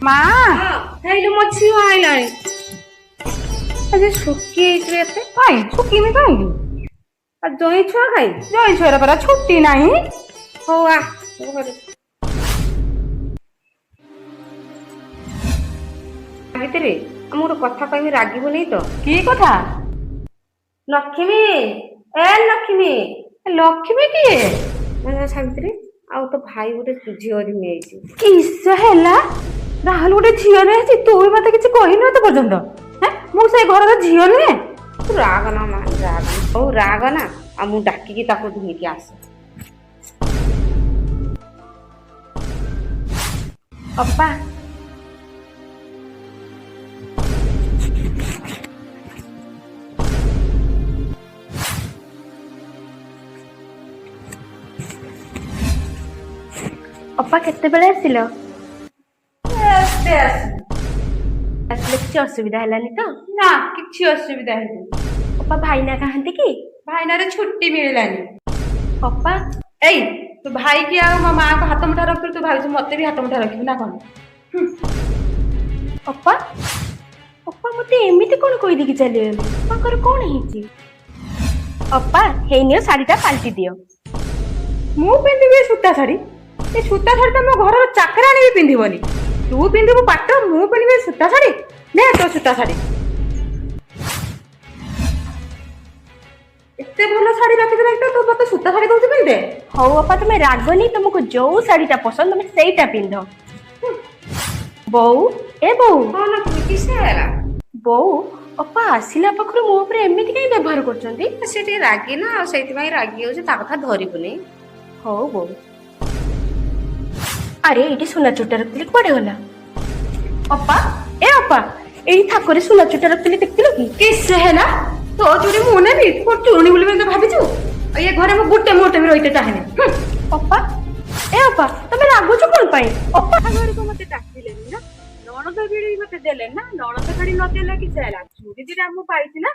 ମା, ହେଇଲୋ, ମୋ ଝିଅ ଆଇଲାଣି। ଆଜି ଶୁଖି ହେଇଛି ଏତେ। କାଇଁ ଶୁଖିନି କାହିଁକି? ଆଉ ଜଇଁ ଛୁଆ ଖାଇ। ଜଇଁ ଛୁଆର ପରା ଛୁଟି ନାହିଁ। ହଉ ଆ ଘରେ। ଭିତରେ ମୁଁ ଗୋଟେ କଥା କହିବି, ରାଗିବୁନି ତ? କି କଥା? ଲକ୍ଷ୍ମୀ, ଏ ଲକ୍ଷ୍ମୀ। ଲକ୍ଷ୍ମୀ କିଏ? ନା ସାବିତ୍ରୀ, ଆଉ ତୋ ଭାଇ ଗୋଟେ ଝିଅ ନେଇଛି। କିସ ହେଲା, ରାହୁଲ ଗୋଟେ ଝିଅ ନେଇଛି? ତୁ ବି ମତେ କିଛି କହିନୁ ଏତେ ପର୍ଯ୍ୟନ୍ତ। ହେଁ, ମୁଁ ସେଇ ଘରର ଝିଅ ନୁହେଁ? ତୁ ରାଗ ନା ମା, ରାଗ ନା। ହଉ, ରାଗ ନା, ଆଉ ମୁଁ ଡାକିକି ତାକୁ ଧରିକି ଆସେ। ଅପା, ଅପା, କେତେବେଳେ ଆସିଲ? ଏବେ ଆସିଲି। ଆସିଲେ, କିଛି ଅସୁବିଧା ହେଲାନି ତ? ନା, କିଛି ଅସୁବିଧା ହେଇନି। ଅପା, ଭାଇନା କାହାନ୍ତି କି? ଭାଇନାର ଛୁଟି ମିଳିଲାନି। ଅପା। ଏଇ, ତୁ ଭାଇ କି ଆଉ ମୋ ମାଆକୁ ହାତ ମୁଠା ରଖିଥିଲୁ, ତୁ ଭାବୁଛୁ ମତେ ବି ହାତ ମୁଠା ରଖିବୁ ନା କଣ? ଅପା, ଅପା ମତେ ଏମିତି କଣ କହିଦେଇକି ଚାଲିଗଲେ? ଅପାଙ୍କର କଣ ହେଇଛି? ଅପା, ହେଇନିଅ ଶାଢୀଟା ପାଲଟି ଦିଅ। ମୁଁ ପିନ୍ଧିବି ଏ ସୂତା ଶାଢୀ? ଏ ସୂତା ଶାଢୀ ତ ମୋ ଘରର ଚାକରାଣୀ ବି ପିନ୍ଧିବନି। ତୁ ପିନ୍ଧିବୁ ପାଟ, ମୁଁ ପିନ୍ଧିବି ସୂତା ଶାଢୀ? ନେ ତୋ ସୂତା ଶାଢୀ। ଏତେ ଭଲ ଶାଢୀ ରଖିଛୁ ରଖିଛୁ, ତୁ ମତେ ସୂତା ଶାଢୀ କହୁଛୁ ପିନ୍ଧେ? ହଉ ଅପା, ତମେ ରାଗନି। ତମକୁ ଯୋଉ ଶାଢୀଟା ପସନ୍ଦ, ତମେ ସେଇଟା ପିନ୍ଧ। ବୋଉ, ଏ ବୋଉ। ହଁ ଲକ୍ଷ୍ମୀ, କିସ ହେଲା? ବୋଉ, ଅପା ଆସିଲା ପାଖରୁ ମୋ ଉପରେ ଏମିତି କାହିଁ ବ୍ୟବହାର କରୁଛନ୍ତି? ସେ ଟିକେ ରାଗି ନା, ଆଉ ସେଇଥିପାଇଁ ରାଗି ହଉଛି। ତା କଥା ଧରିବୁନି। ହଉ ବୋଉ। ଆରେ, ଏଇଠି ସୁନା ଚୁଟା ରଖିଥିଲି, କୁଆଡେ ଗଲା? ଅପା, ଏ ଅପା, ଏଇ ଥାକରେ ସୁନା ଚୁଟା ରଖିଥିଲି, ଦେଖିଥିଲ କି? କିସ ହେଲା, ତୋ ଚୁଡ଼ି ମୁଁ ନେବି? ତୁ କଣ ଚୁରୁଣି ବୋଲି ମତେ ଭାବିଛୁ? ଆଉ ଏ ଘରେ ମୁଁ ଗୋଟେ ମୁହୂର୍ତ୍ତ ବି ରହିତେ ଚାହେଁନି। ଅପା, ଏ ଅପା, ତମେ ରାଗୁଛ କଣ ପାଇଁ ଅପା? ଘରକୁ ମତେ ଡାକିଲେନି ନା, ନଣନ୍ଦ ଭିଡ଼ି ମତେ ଦେଲେ ନା। ନଣନ୍ଦ ଭିଡ଼ି ନ ଦେଲେ କିଛି ହେଲା, ଚୁଡ଼ି ଦିଟା ମୁଁ ପାଇଛି ନା।